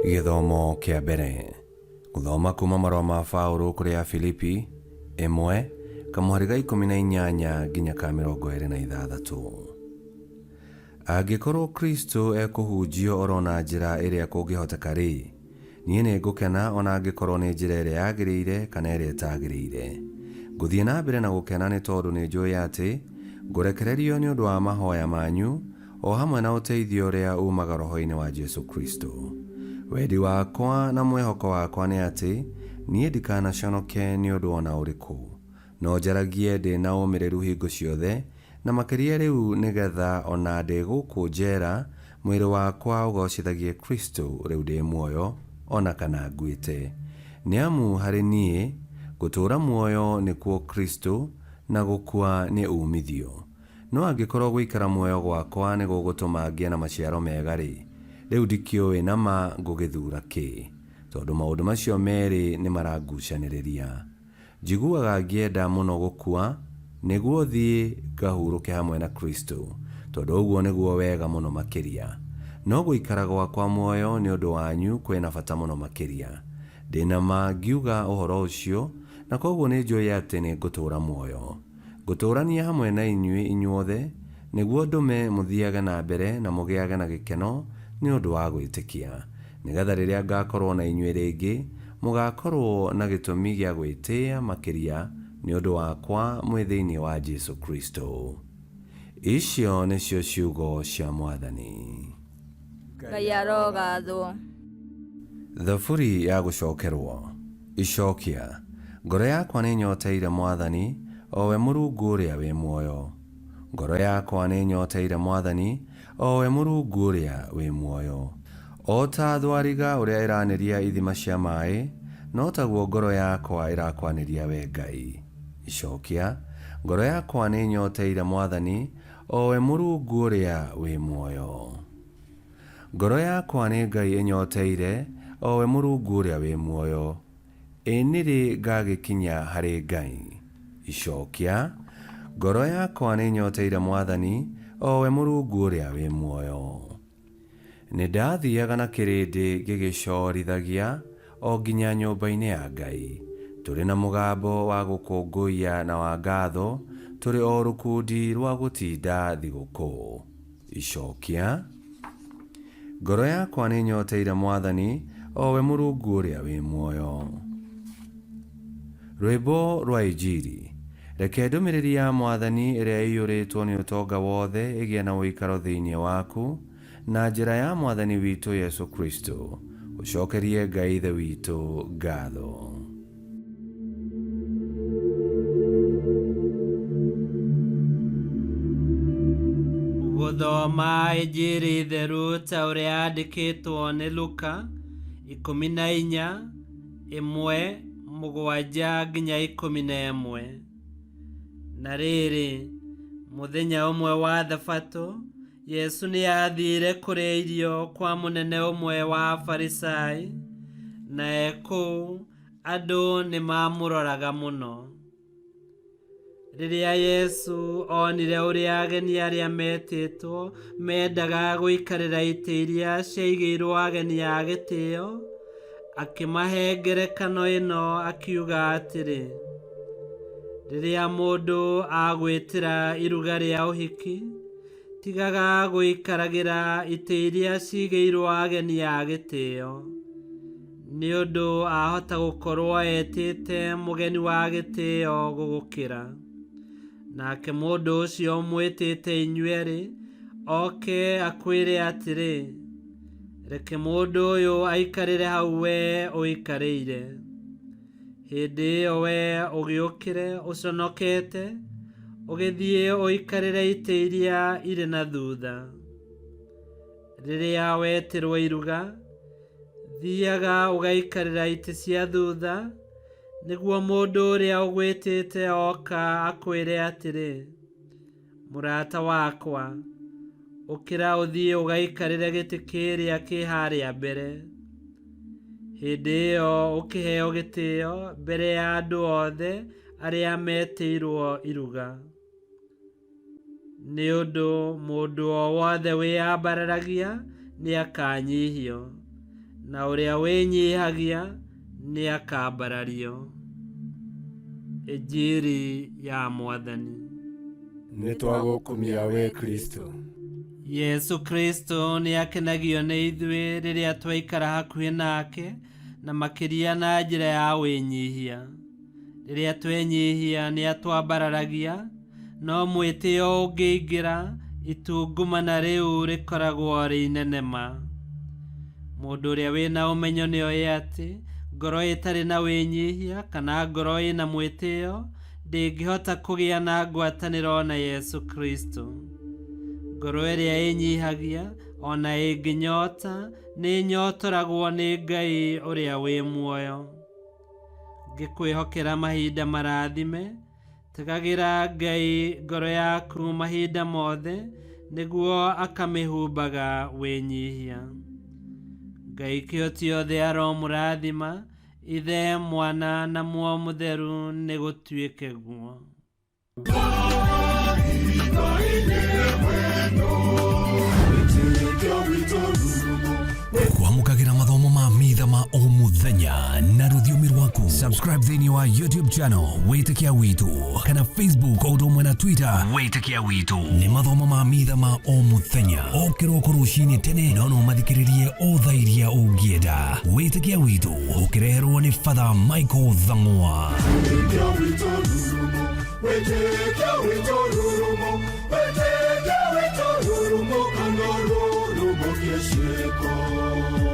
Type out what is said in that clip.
Gĩthomo kĩa mbere. Gũthoma kuma marũa ma Paũlũ kũrĩ Afilipi, 1, kamũhari ga 18 nginya ka 26. Angĩkorwo Kristũ ekũhunjio oro na njĩra ĩrĩa kũngĩhoteka-rĩ, niĩ nĩngũkena o na angĩkorwo nĩ njĩra ĩrĩa yagĩrĩire kana ĩrĩa ĩtagĩrĩire. Ngũthiĩ na mbere na gũkena nĩ tondũ nĩnjũũĩ atĩ ngũrekererio nĩ ũndũ wa mahooya manyu o hamwe na ũteithio ũrĩa uumaga Roho-inĩ wa Jesũ Kristũ. Wendi wakwa na mwĩhoko wakwa nĩ atĩ niĩ ndikanaconoke nĩ ũndũ o na ũrĩkũ, No njaragie ndĩ na ũmĩrĩru hingo ciothe, na makĩria rĩu nĩ getha o na ndĩ gũkũ njera, mwĩrĩ wakwa ũgoocithagie Kristo rĩu ndĩ muoyo o na kana nguĩte. Nĩ amu harĩ niĩ, gũtũũra muoyo nĩkuo Kristo, na gũkua nĩ uumithio. No angĩkorũo gũikara muoyo gwakwa nĩ gũgũtũma ngĩe na maciaro mega-rĩ, rĩu ndikĩũĩ na ma ngũgĩthuura kĩ, tondũ maũndũ macio merĩ nĩ marangucanĩrĩria. Njiguaga ngĩenda mũno gũkua nĩguo thiĩ ngahurũke hamwe na Kristo, tondũ ũguo nĩguo wega mũno makĩria. No gũikara gwakwa muoyo nĩ ũndũ wanyu kwĩ na bata mũno makĩria. Ndĩ na ma ngiuga ũhoro ũcio, na kwoguo nĩnjũĩ atĩ nĩngũtũũra muoyo. Ngũtũũrania hamwe na inyuĩ inyuothe, nĩguo ndũme mũthiage na mbere na mũgĩage na gĩkeno nĩ ũndũ wa gwĩtĩkia, nĩ getha rĩrĩa ngaakorũo na inyuĩ rĩngĩ, mũgaakorũo na gĩtũmi gĩa gwĩtĩa makĩria nĩ ũndũ wakwa mwĩ thĩinĩ wa Jesu Kristo. Icio nĩcio ciugo cia Mwathani. Ngai arogathwo. Thaburi ya gũcokerwo. Icokia. Ngoro yakwa nĩnyoteire Mwathani, o we Mũrungu ũrĩa wĩ muoyo. Ngoro yakwa nĩnyoteire Mwathani, o we Mũrungu ũrĩa wĩ muoyo. O ta thwariga ũrĩa ĩranĩria ithima cia maĩ, no taguo ngoro yakwa ĩrakwanĩria wee Ngai. Icokia. Ngoro yakwa nĩnyoteire Mwathani, O we Mũrungu ũrĩa wĩ muoyo. Ngoro yakwa nĩ Ngai ĩnyoteire, o we Mũrungu ũrĩa wĩ muoyo. Ĩ nĩ rĩ ngagĩkinya harĩ Ngai? Icokia, Ngoro yakwa nĩĩnyoteire Mwathani, o we Mũrungu ũrĩa wĩ muoyo. Nĩndathiaga na kĩrĩndĩ ngĩgĩcorithagia o nginya nyũmba-inĩ ya Ngai, tũrĩ na mũgambo wa gũkũngũiya na wa ngatho, tũrĩ o rũkundi rwa gũtinda thigũkũ. Icokia. Ngoro yakwa nĩnyoteire Mwathani, o we Mũrungu ũrĩa wĩ muoyo. Rwĩmbo rwa Injiri. Reke ndũmĩrĩri ya Mwathani ĩrĩa ĩiyũrĩtwo nĩ ũtonga wothe ĩgĩe na ũikaro thĩinĩ waku, na njĩra ya Mwathani witũ Yesũ Kristũ. Ũcokerie Ngai Ithe witũ ngatho. Gũthoma Injiri theru ta ũrĩa yandĩkĩtwo nĩ Luka, 14, 1, 7 nginya 11. Na rĩrĩ, mũthenya ũmwe wa Thabatũ, Yesu nĩ aathiire kũrĩa irio kwa mũnene ũmwe wa Afarisai, na e kũu andũ nĩ maamũroraga mũno. Rĩrĩa Yesu onire ũrĩa ageni arĩa metĩtwo mendaga gũikarĩra itĩ iria ciaigĩirwo ageni a gĩtĩo, akĩmahe ngerekano ĩno akiuga atĩrĩ, Rĩrĩa mũndũ agwĩtĩra iruga rĩa ũhiki, tigaga gũikaragĩra itĩ iria ciigĩirwo ageni a gĩtĩo, nĩ ũndũ ahota gũkorwo etĩte mũgeni wa gĩtĩo gũgũkĩra. Nake mũndũ ũcio ũmwĩtĩte inyuerĩ oke akwĩre atĩrĩ, Reke mũndũ ũyũ aikarĩre hau wee ũikarĩire. Hĩndĩ ĩyo wee ũgĩũkĩre ũconokete, ũgĩthiĩ ũikarĩre itĩ iria irĩ na thutha. Rĩrĩa wetĩrwo iruga, thiaga ũgaikarĩra itĩ cia thutha, nĩguo mũndũ ũrĩa ũgwĩtĩte oka akwĩre atĩrĩ, Mũrata wakwa, ũkĩra ũthiĩ ũgaikarĩre gĩtĩ kĩrĩa kĩ harĩa mbere. Hĩndĩ ĩyo ũkĩheo gĩtĩo mbere ya andũ othe arĩa metĩirwo iruga. Nĩ ũndũ mũndũ o wothe wĩyambararagia nĩakanyihio, Na ũrĩa wĩnyihagia nĩakambarario. Injiri ya Mwathani. Nĩ twagũkumia we Kristo. Yesu Kristo nĩ akenagio nĩ ithuĩ rĩrĩa twaikara hakuhĩ nake na makĩria na njĩra ya wĩnyihia. Rĩrĩa twenyihia nĩ atwambararagia, no mwĩtĩo ũngĩingĩra, itungumana rĩu rĩkoragwo rĩ inene ma. Mũndũ ũrĩa wĩna ũmenyo nĩoĩ atĩ ngoro ĩtarĩ na wĩnyihia kana ngoro ĩna mwĩtĩo ndĩngĩhota kũgĩa na ngwatanĩro na Yesu Kristo. Ngoro ĩrĩa ĩnyihagia ona ĩngĩnyota nĩĩnyotoragwo nĩ Ngai ũrĩa wĩ muoyo. Ngĩkwĩhokera mahinda marathime, tegagĩra Ngai ngoro yaku mahinda mothe nĩguo akamĩhumbaga wĩnyihia. Ngai kĩhoti othe aromũrathima, Ithe, Mwana na Muoyo Mũtheru, nĩgũtuĩke guo. Kwamũkagĩra mathomo ma mitha ma o mũthenya na rũthiomi rwaku. Subscribe thĩinĩ wa YouTube channel Wĩtĩkia Witũ kana Facebook o ũndũ ũmwe na Twitter Wĩtĩkia Witũ. Nĩ mathomo ma mitha ma o mũthenya o kĩroko rũcinĩ tene, no no mathikĩrĩrie o thaa iria ũngĩenda. Wĩtĩkia Witũ ũkĩreherwo nĩ Father Michael Thang'wa. Wĩtĩkia witũ rurumo, wĩtĩkia witũ rurumo, wĩtĩkia witũ rurumo, kana rurumo kĩciĩko.